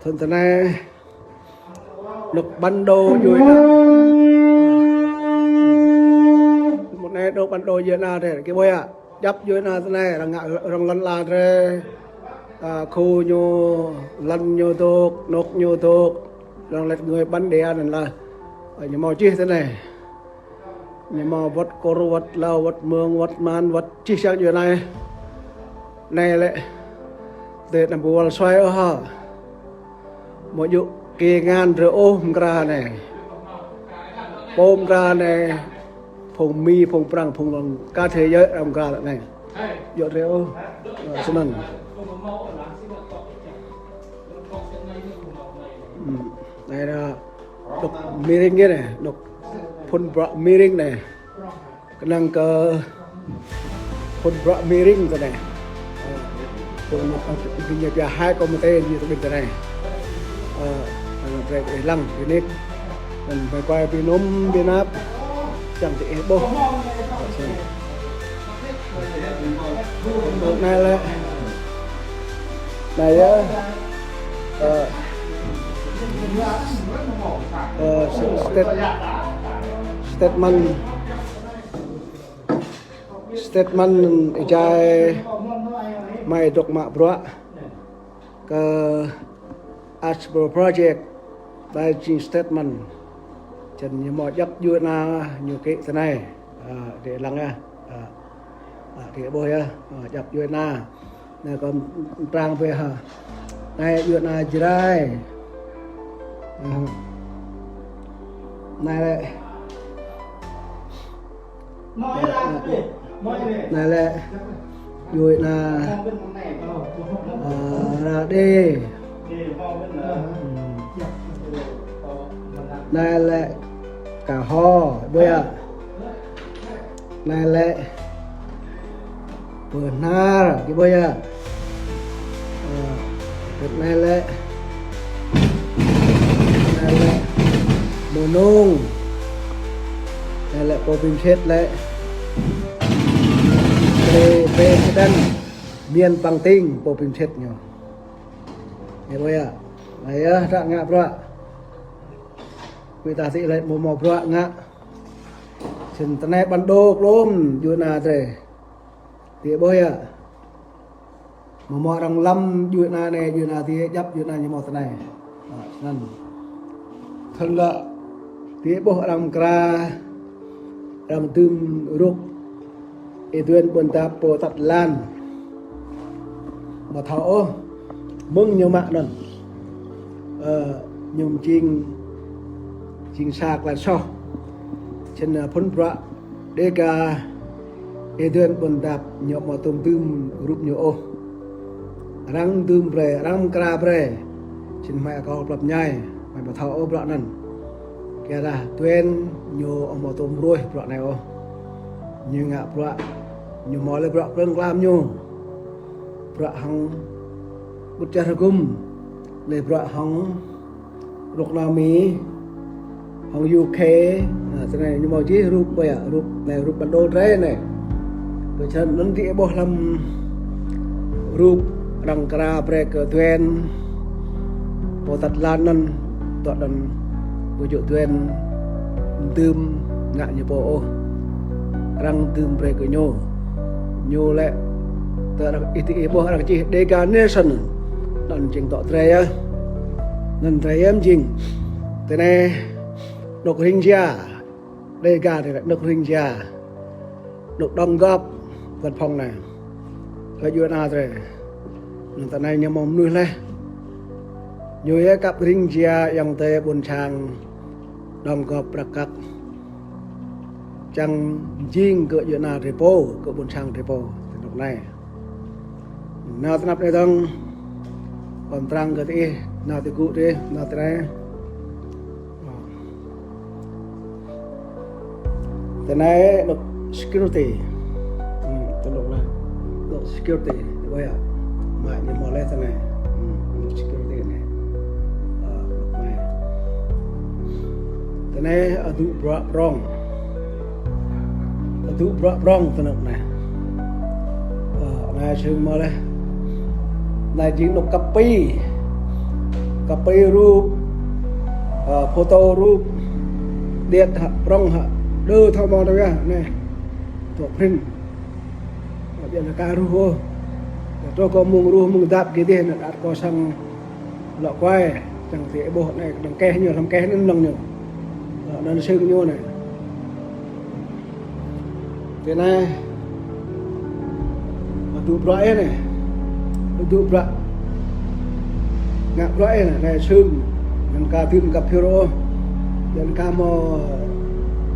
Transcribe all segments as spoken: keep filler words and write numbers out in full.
Thŭn tinei, anôk bản đồ djuê ana. Mơ̆ng anei anôk bản đồ djuê ana drei, kơ ƀuh yơh. Djăp djuê ana tinei, arăng ngă, arăng lăn ala drei. A, khu ñu, lăn ñu dôk, anôk ñu dôk. Arăng lač người bản địa anăn lah. A, ñu mâo čih tinei. Ñu mâo wăt Kur, wăt Lao, wăt Mơ̆ng, wăt Măn, wăt čih čiăng djuê ana. Anei lĕ, drei đăm ƀuh wăl suai ôh hă. Mâo djŏ kơ ngăn drei ôh mkra anei. Pô mkra anei, phung Mi, phung Prăng, phung lăn, cả thế giới arăng mkra anei. Djŏ drei ôh. Ơ, snăn. Hmm. Anei lah, anôk Mering anei, anôk phŭn bruă Mering anei. Knŏng kơ phŭn bruă Mering tinei. Ơ, phŭn, ơ, ñu pia hai committee ñu tơ ƀing tinei. Ơ, anăn drei ih lăng, ih nik. Anăn ƀai ƀai bi nŭm, bi năp. Čiăng diih ƀuh. Anei lĕ. Anei yơh. Ơ, ơ, state, statement. Statement êjai hmei dôk mă bruă kơ Archborough Project, anei jing statement. Čiăng ñu mâo djăp djuê ana ñu kơ tinei. A, drei lăng yơh. A, a, drei ƀuh yơh. A, djăp djuê ana. Anei kơ mtrang ƀuh hă. Anei djuê ana Jrai. A. Anei lĕ. Anei lĕ djuê ana, a, Rađê. Hmm. Anei lĕ K'ho, ƀuh yơh. Anei lĕ Bơhnar, ih ƀuh yơh. Ơ, anei lĕ, anei lĕ Mnông. Anei lĕ pô bi msĭt lĕ pre-, president Miên Păng Ting, pô bi msĭt ñu. Ih ƀuh yơh. Anei yơh, dah ngă bruă. Bi tah ti lĕ mâo mâo bruă ngă. Snăn tinei bản đồ klŭm djuê ana drei. Diih ƀuh yơh. Mâo mâo arăng lăm djuê ana anei, djuê ana dih, djăp djuê ana ñu mâo tinei. A, snăn. Thŭn lĕ, diih ƀuh arăng mkra, arăng dưm rup Y-Duên Ƀuôn Dap pô atăt lăn. Amâo thâo ôh, mơ̆ng ñu mă anăn. Ơ, ñu jing, jing sa klei soh. Snăn, ơ, phŭn bruă Dega Y-Duên Ƀuôn Dap ñu amâo tuôm dưm rup ñu ôh. Arăng dưm brei, arăng mkra brei. Snăn hmei akâo klăp mñai, hmei amâo thâo ôh bruă anăn. Kyuadah Y-Duên ñu amâo tuôm ruêh bruă anei ôh. Ñu ngă bruă, ñu mâo leh bruă prŏng klam ñu. Bruă hŏng ƀŭt čar hgŭm, leh bruă hŏng rŏk nao Mi, hŏng U K, a, tinei ñu mâo jih rup ƀai, rup anei, rup bản đồ drei anei. Kơ čar anăn diih ƀuh hlăm rup arăng mkra brei kơ Y-Duên, pô atăt lăn anăn, tŏ anăn, ƀu djŏ Y-Duên dưm ngă ñu pô ôh. Arăng dưm brei kơ ñu. Ñu lĕ, tơ arăng ih ti ih ƀuh arăng čih Dega Nation. Anăn jing tŏ drei yơh. Anăn drei yơh jing. Tinei anôk rĭng jia. Dega drei anôk rĭng jia. Anôk đóng góp văn phòng anei. Kơ djuê ana drei. Anăn tinei ñu mâo mnuih leh. Ñu yơh kăp rĭng jia ayŏng adei ƀuôn sang đóng góp prăk kăk. Čiăng jing kơ djuê ana drei pô, kơ ƀuôn sang drei pô. Ti anôk anei. Nao ti anăp anei dơ̆ng, kâo mtrang kơ diih, nao ti gŭ diih, nao ti anei. Ti anei anôk security. Hmm, ti anôk anei. Anôk security, ih ƀuh yơh. Mă ñu mâo leh ti anei. Hmm, anôk security anei. Ơ, anôk anei. Ti anei adŭ bruă prŏng. Adŭ bruă prŏng ti anôk anei. Ơ, anei sui mâo leh. Anei jing anôk kăp pi. Kăp pei rup, ơ, photo rup, điêt hă, prŏng hă, đơ thâo mâo tơ yơh, anei. Tŏ print. Ƀiădah ka ruh ôh. Tơdah kâo mơ̆ng ruh mơ̆ng dăp kơ dih, anăn ăt kâo săng lŏ kuai, čiăng ti ƀuh anei, dăng keh ñu, hlăm keh anăn lŏ ñu. Lŏ anăn sưng ñu anei. Ti anei, dŭ bruă anei. Dŭ bruă. Ngă bruă anei, anei sưng. Anăn ka dưm kăp hiu ôh. Anăn ka mâo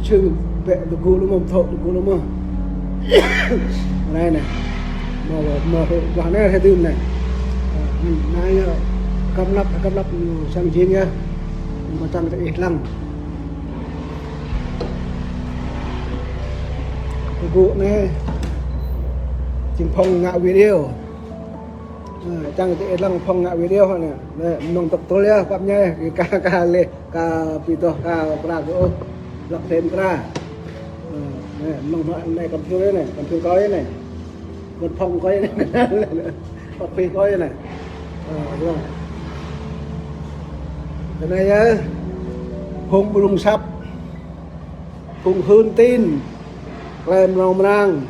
sưng bĕ dôk gŭ lu mơh, thâo dôk gŭ lu mơh. Anei anei. Mâo, mâo bruă anei hĕ dưm anei. Anei, anei, kăm lăp, kăm lăp ñu săng jing yơh. Mâo čiăng ti ih lăng. Kơ gŭ anei, jing phŏng ngă video. Ơ, čiăng ti ih lăng phŏng ngă video hă anei. Anei, mnơ̆ng tŏk tŭl yơh, pap ñai, ka, ka leh, ka bi doh, ka kra kơ ôh. Lăp thêm kra. Ơ, anei, mnơ̆ng hmă anei, kăm hiu anei, kăm hiu kâo anei. Mơ̆ng phŏng kâo anei. Pap pih kâo anei. Ơ, lŏ. Ti anei yơh, phung ƀlŭng săp. Phung hưn tin, klei mrâo mrang,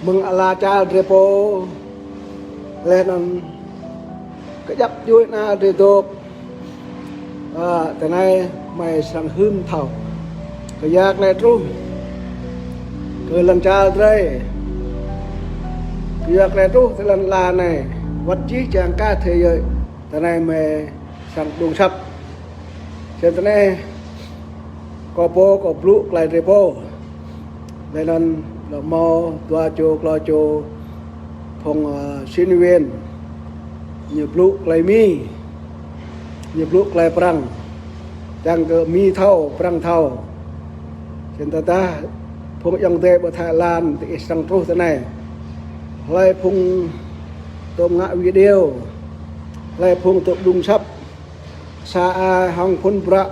mơ̆ng ala čar drei pô, leh anăn kjăp djuê ana drei dôk. Ơ, ti anei hmei srăng hưn thâo. Kơ ya klei truh kơ lăn čar drei. Kơ ya klei truh ti lăn ala anei. Wăt jih jang ka thế giới. Ti anei hmei srăng ƀlŭng săp. Čiăng ti anei, kâo pô, kâo blŭ klei drei pô. Leh anăn lŏ mâo dua čô, klâo čô phung, ơ, sinh viên. Ñu blŭ klei Mi. Ñu blŭ klei Prăng. Čiăng kơ Mi thâo, Prăng thâo. Čiăng tơdah phung ayŏng adei ƀơ Thái Lan, ti ih srăng truh ti anei. Hlei phung tŭ ngă video. Hlei phung tŭ ƀlŭng săp. Sa ai hŏng phŭn bruă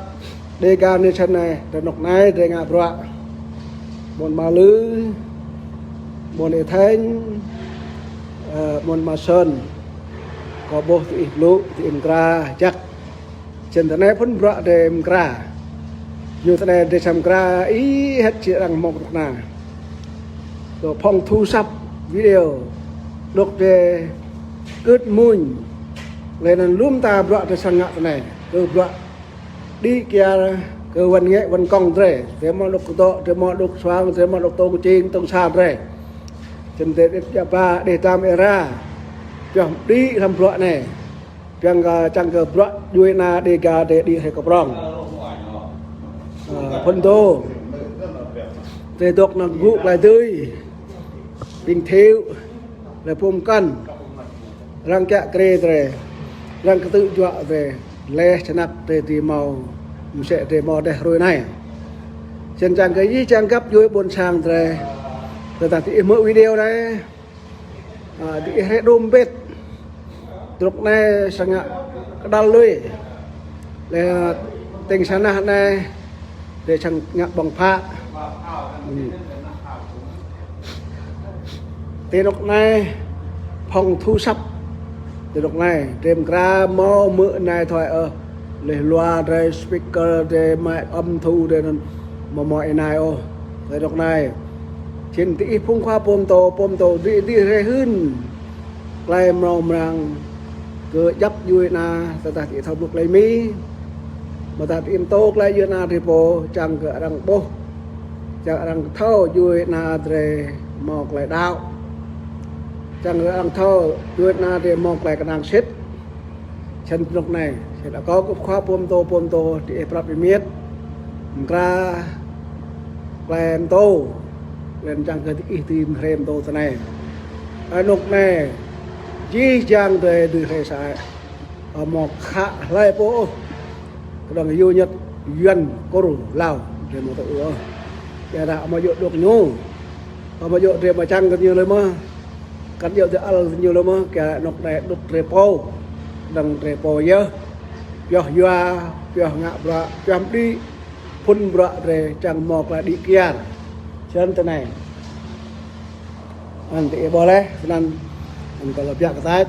Dega Nation anei, ti anôk anei drei ngă bruă. Ƀuôn Ama Lư, ƀuôn Êthêñ, ơ, ƀuôn Ama Sơn. Kâo ƀuh ti ih blŭ, ti ih mkra, jăk. Čiăng ti anei phŭn bruă drei mkra. Ñu ti anei drei srăng mkra, ih hĕ či arăng mâo knŭk kna. Tơ phŏng thu săp video. Dôk drei kưt mmuñ. Leh anăn lu mta bruă drei srăng ngă ti anei. Kơ bruă đĭ kyar kơ wăn ngĕ wăn kŏng drei. Drei mâo dôk kdŏ, drei mâo dôk suang, drei mâo dôk tông čing, tông sa drei. Čiăng drei đĭt djă ba, đih dam êra. Pioh đĭ hlăm bruă anei. Čiăng kơ, čiăng kơ bruă djuê ana Dega drei đĭ hĕ kơ prŏng. Ơ, phŭn dô. Drei dôk năng gŭ klei dưi. Ƀing thiu. Leh pum kăn. Arăng kiă kriê drei. Arăng ktư̆ juă drei. Leh snăk drei dưi mâo. Msĕ drei mâo deh hruê anei. Čiăng čiăng kơ jih jang găp djuê ƀuôn sang drei. Tơdah ti ih hmư̆ video anei. Ơ, ti ih hriê đŭm mbĭt. Ti anôk anei srăng ngă kđăl lui. Leh tĭng sa nah anei. Drei srăng ngă ƀơ̆ng phă. Hmm. Ti anôk anei phŏng thu săp. Ti anôk anei drei mkra mâo mơ̆ anei thoi ơ. Leh loa drei, speaker drei, mic âm thu drei anăn amâo mâo ênai ôh. Ti anôk anei. Čiăng ti ih phung khua pô mtô, pô mtô dưi, dưi hriê hưn. Klei mrâo mrang kơ djăp djuê ana, tơdah ti ih thâo blŭ klei Mi. Amâodah ti ih mtô klei djuê ana drei pô, čiăng kơ arăng ƀuh. Čiăng arăng thâo djuê ana drei mâo klei đăo. Čiăng kơ arăng thâo djuê ana drei mâo klei knang sĭt. Čiăng ti anôk anei, čiăng akâo kơ khua pô mtô, pô mtô, ti ih prăp êmiêt. Mkra klei mtô. Leh anăn čiăng kơ ti ih dưi hriê mtô ti anei. Anôk anei, jih jang drei dưi hriê sa ai. Amâo khă hlei pô ôh. Kdơ̆ng Yuăn, Yuăn, Kur, Lao, drei amâo tŭ ôh. Kyuadah amâo djŏ dôk ñu. Amâo djŏ drei amâo čiăng kơ ñu lei mơh. Kăn djŏ drei ăl ñu lei mơh, kyuadah anôk anei dôk drei pô. Kdơ̆ng drei pô yơh. Pioh yua, pioh ngă bruă, pioh mđĭ. Phŭn bruă drei čiăng mâo klei đĭ kyar. Čiăng ti anei. Anăn ti ih ƀuh leh, snăn, anăn kâo lŏ biă kơ tač.